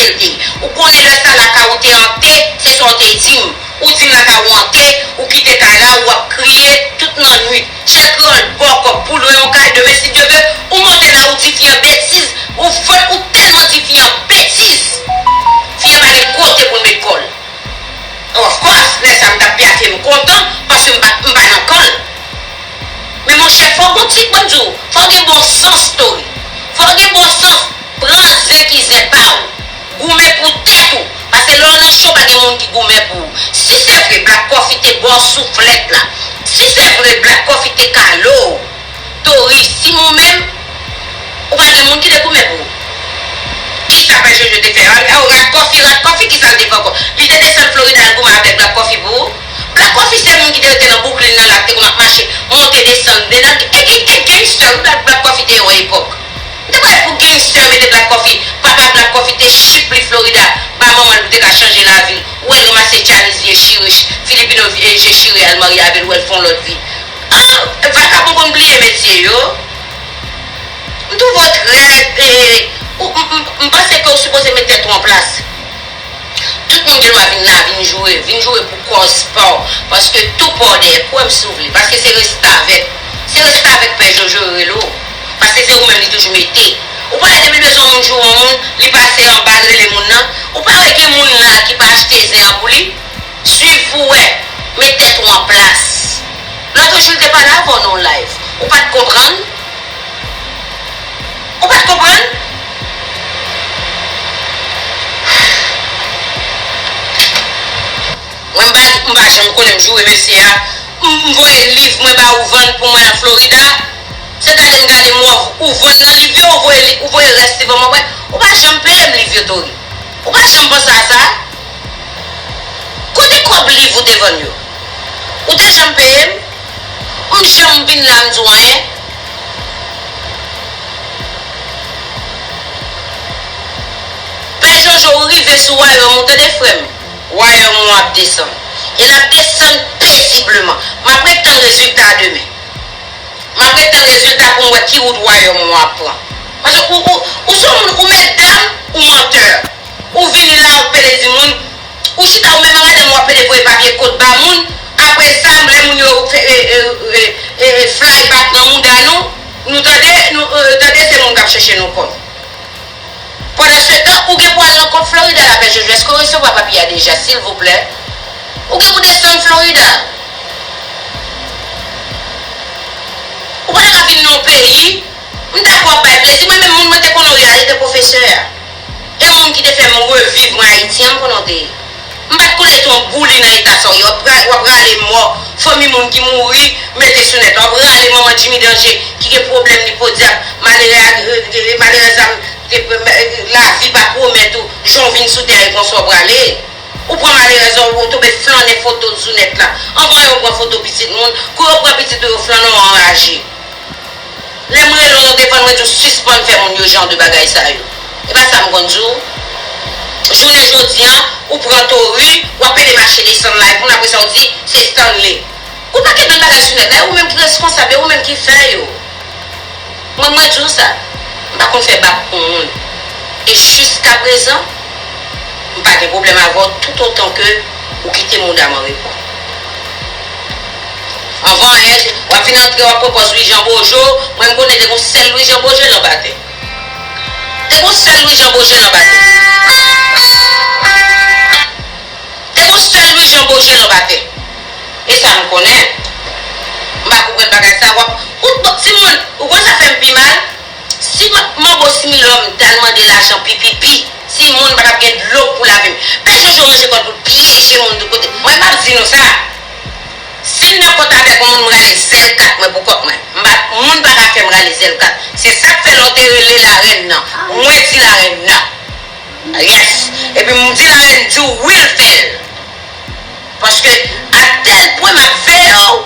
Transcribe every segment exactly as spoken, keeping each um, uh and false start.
rete. Ou konnen lè sa lakay ou te ante, se sa w te di m. Ou di m lakay ou ante, ou kite kay la, w ap kriye tout lannwit. Chèl kreyòl bòkò, poul yon kay, demen si Dye vle, ou monte la, ou di fi an betiz, ou fè, ou tèlman di fi an betiz. Fi an pa gen kote pou l met kò l. Of course, lè sa m t ap pyake m kontan, paske m pa, m pa nan kan l. Men monchè, fò w gon ti, ban m di w, fò w gen bon sans, Tori. Fò w gen bon sans, pran zen ki zen pa w. Goumen pou tèt ou. Paske lè w nan cho, pa gen moun ki goumen pou ou. Si se vre Black Coffee te ba w souflèt la, si se vre Black Coffee te kale w, Tori, si ou menm, ou pa gen moun ki te goumen pou ou. Kisa Pè Jojo te fè? A, a, Rat Kòfi, Rat Kòfi, kisa l te fè ankò? Li te desann Florida al goumen avèk Black Coffee pou ou? Black Coffee se moun ki te rete nan Brooklyn nan la, ki te konn ap mache, monte desann. Dedan, e, e, e gangster, wi, Black, Black Coffee te ye yon epòk. M te kwè pou gangster mete Black Coffee, papa Black Coffee te ship li Florida, ba manman l pou te ka chanje lavi l. Ou wè l ranmase Chinese vye chire, Filipino vye je chire, al marye avè l, ou wè l fè yon lòt vi. Ah, vakabon konn bliye metye yo. M twouve w trè, e, ou, m, m, m panse ke w sipoze met tèt ou an plas. Tout moun gen dwa vin la, vin joure, vin joure pou kòz pa w, paske tou pa w dèyè, kwè m si w vle, paske se restavèk. Se restavèk Pè Jojo yo rele w, paske se ou menm li toujou mete. Ou pa wè depi l bezwen yon moun joure yon moun, li pase anba l rele moun nan. Ou pa wè gen moun la ki pa achte zen an pou li? Swiv pou wè, met tèt ou an plas. Lòt jou l te pale avè w nan yon live. Ou pa t konprann? Ou pa t konprann? Mwen m pa, m pa janm konnen m joure mesye a. M, m voye liv mwen ba ou vann pou mwen an Florida. Se gade m gade m wè ou vann nan liv yo, ou voye li, ou voye rès li ban mwen. Ou pa janm peye m liv yo, Tori. Ou pa janm panse a sa? Kote kòb liv ou te vann yo? Ou te janm peye m? M janm vin la m di w anyen? Pè Jojo, ou rive sou wayòm ou, tande frè m. Wayòm ou ap desann. E l ap desann pezibleman. M ap ret tann rezilta a demen. M ap ret tann rezilta pou m wè ki wout wayòm ou ap pran. Paske ou, ou, ou se yon moun, ou medam, ou mantè. Ou vini la, ou pede di moun, ou chita ou menm an gade m, w ap pede voye papye kot ba moun. Apre sa, lè moun yo fè, e, e, e, e, e, fly back nan mouda nou, nou tande, nou, e, tande se moun k ap chèche nou kòb. Pandan se tan, ou gen pou al nan kont Florida la, Pè Jojo. Èske w resevwa papye a deja, silvouplè? Ou gen pou desann Florida. Ou pa ta ka vin nan yon peyi, m dakò ap bay plezi. Mwen menm, moun mwen te konnen w ye a, li te pwofesè a. E moun ki te fè m reviv mwen Ayiti an, m konnen w te ye. M pa t konnen w te yon bouli nan eta sa w ye. W ap ra-, w ap rale mò fanmi moun ki mouri, mete sou nèt la. W ap rale manman Jimmy Danger ki gen pwoblèm, li podyab, malere a, e, e, malerèz la, te, e, lavi pa pwomèt ou, jan w vin sou tè a e konsa w prale. Ou pran malerèz la, ou tonbe flannen foto l sou nèt la. Anvan yo pran foto pitit moun, kou yo pran pitit ou, yo flannen w anraje. Lè m rele w nan telefòn, mwen di w sispann fè moun yo jan de bagay sa yo. E pa sa m konn di w? Jounen jodi a, ou pran Tori, w ap pede mache desann live moun, apre sa w di, se Stanley. Ou pa ket nan bagay sou nèt la, e ou menm ki reskonsab, e ou menm ki fè yo. Mwen, mwen di w sa, m pa konn fè bak pou moun. E jiskaprezan, m pa gen pwoblèm avè w toutotan ke ou kite mouda m an repo. Anvan anyen, w ap vin antre, w ap pran pòz Louis Jean Beaujo, mwen m konnen te gon sèl Louis Jean Beaujo nan batè. Te gon sèl Louis Jean Beaujo nan batè. Te gon sèl Louis Jean Beaujo nan batè. E sa m konnen. M pa konprann bagay sa. W ap, ou, bon, timoun, ou konn sa fè m pi mal? Si m-, manbo Similòm t al mande lajan pi, pi, pi, timoun pa t ap gen dlo pou lave m. Pè Jojo ranje kò l pou l pyeje moun tout kote. Mwen m ap di nou sa. Si m nan kont avèk yon moun, m rale zèl kat mwen pou kòk mwen. M pa, moun pa ka fè m rale zèl kat. Se sa k fè lè w te rele larèn nan, mwen di larèn nan. Yes. Epi m di larèn di w wi l fè l. Paske a tèl pwen m ap veye w.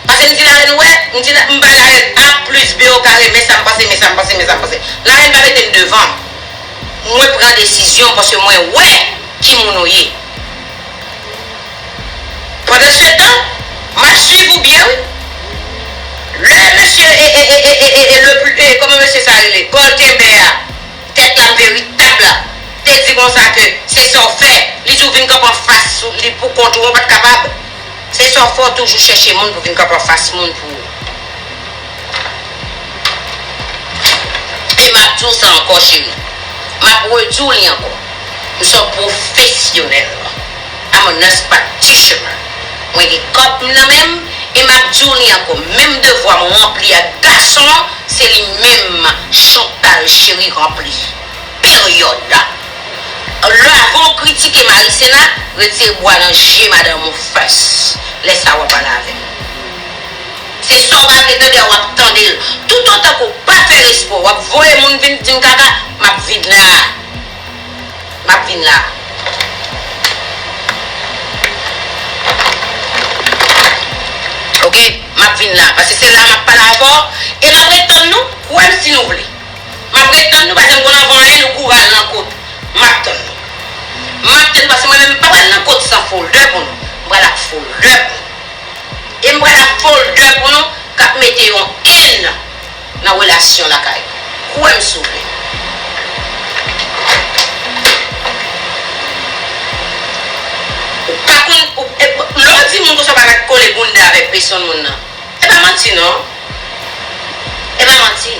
Paske m di larèn wè, m di la, m bay larèn A plis B o kare, men sa m panse, men sa m panse, men sa m panse. Larèn pa mete m devan. Mwen pran desizyon paske mwen wè ki moun ou ye. Pandan se tan, m ap swiv ou byen, wi. Lè mesye, e, e, e, e, e, e, e, le, e, kòman mesye sa rele? Goltenbè a, tèt la veritab la, te di konsa ke se sa w fè, li di w vin kanpe anfas li pou kont ou, ou pa t kapab. Se sa w fè, w toujou chèche moun pou vin kanpe anfas moun pou ou. E m ap di w sa ankò, cheri. M ap redi w li ankò. M se yon pwofesyonèl. I'm a nurse practitioner. Mwen gen kòb m nan men m, e m ap di w li ankò. Menm devwa m ranpli ak gason an, se li menm Chantal Chéry ranpli. Peryòd. Lè avan w kritike Marisena, retire bwa nan je madanm ou first. Lè sa w ap pale avè m. Se sa w pa vle tande a w ap tande l. Toutotan ke w pa fè respè w, w ap voye moun vin di m kaka, m ap vin la. M ap vin la. Oke? M ap vin la. Paske se la m ap pale avè w. E m ap ret tann nou. Kwè m si nou vle. M ap ret tann nou, paske m konn anvan anyen nou kouri al nan kot. M ap tann nou. M ap tann nou, paske mwen menm m pa pral nan kot san folder pou nou. M pral ak folder pou nou. E m pral ak folder pou nou k ap mete yon en nan relasyon lakay. Kwè m si w vle. Ou pa konn, ou, e, lè w di moun konsa w pa ka kole bounda avèk peson moun nan. E pa manti non. E pa manti.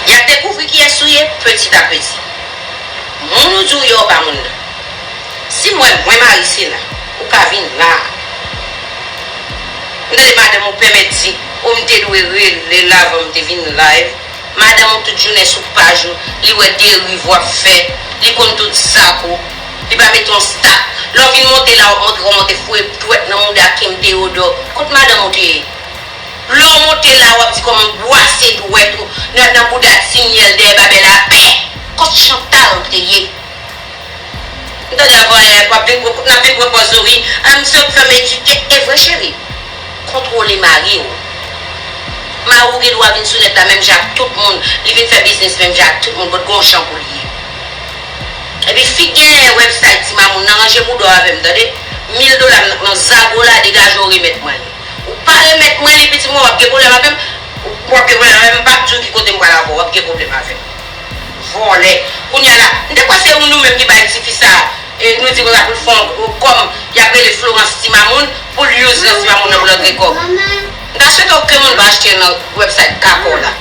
Y ap dekouvri kiyès ou ye petit à petit. Moun ou di w ye w pa moun nan. Si m wè mwen Marisena, ou ka vin la. M tande madanm ou pèmèt di, o m te dwe rele l avan m te vin live. Madanm ou tout jounen sou paj ou, li wè deriv w ap fè, li konn tout zak ou, li pa mete yon stop. Lè w vin monte la, w ap montre kòman w te foure dwèt nan mouda Kim Theodore. Kot madanm ou te ye? Lè w monte la, w ap di kòman w bwase dwèt ou nan, nan bouda Timièl dèyè Babè Lapè. Kot Chantal te ye? M tande avan yè, w ap vin pran, n ap vin pran pòz nou ri. A, misye ap fè m edike. E vre, cheri. Kontwole mari w. Mari w gen dwa vin sou nèt la menm jan ak tout moun. Li vin fè biznis menm jan ak tout moun. But gon jan pou l ye. Epi fi k genyen website Ti Mamoun nan, ranje bouda w avè m, tande. Mil dola m nan, nan zago la, degaje w remèt mwen li. Ou pa remèt mwen li, pitit mwen, w ap gen pwoblèm avè m. W ap gen pwoblèm avè m, m p ap di w ki kote m pral avè w, w ap gen pwoblèm avè m. Vòlè. Kounye a la, m te kwè se ou nou menm ki bay tifi sa, e, nou di konsa pou l fè yon kòm, y ap rele Florence Ti Mamoun, pou l use nan Ti Mamoun nan pou l antre kòb. M ta swete okenn moun pa achte nan website Kakò la.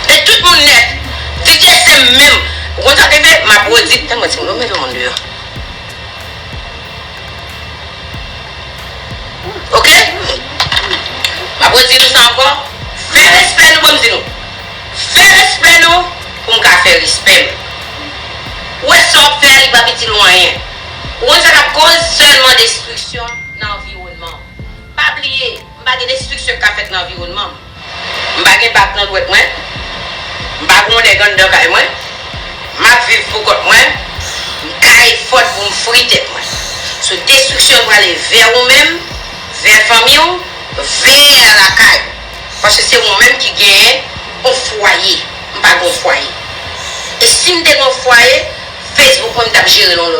E tout moun nèt. D J S M menm. Ou konn sa te fè? M ap redi. Tèlman timoun, yo mete moun deyò. Oke? M ap redi nou sa ankò. Fè respè nou, ban m di nou. Fè respè nou pou m ka fè respè m. Ou wè sa w ap fè a, li p ap itil ou anyen. Ou konn sa k ap koz? Sèlman destriksyon nan anviwònman w. Pa bliye, m pa gen destriksyon k ka fèt nan anviwònman m. M pa gen bag nan dwèt mwen. M pa gen yon nèg anndan kay mwen. M ap viv pou kont mwen. M ka efòt pou m fri tèt mwen. So, destriksyon an prale vè ou menm, vè fanmi w, vè lakay ou. Paske se ou menm ki genyen yon fwaye. M pa gen yon fwaye. E si m te gen yon fwaye, Facebook mwen m t ap jere l yon lòt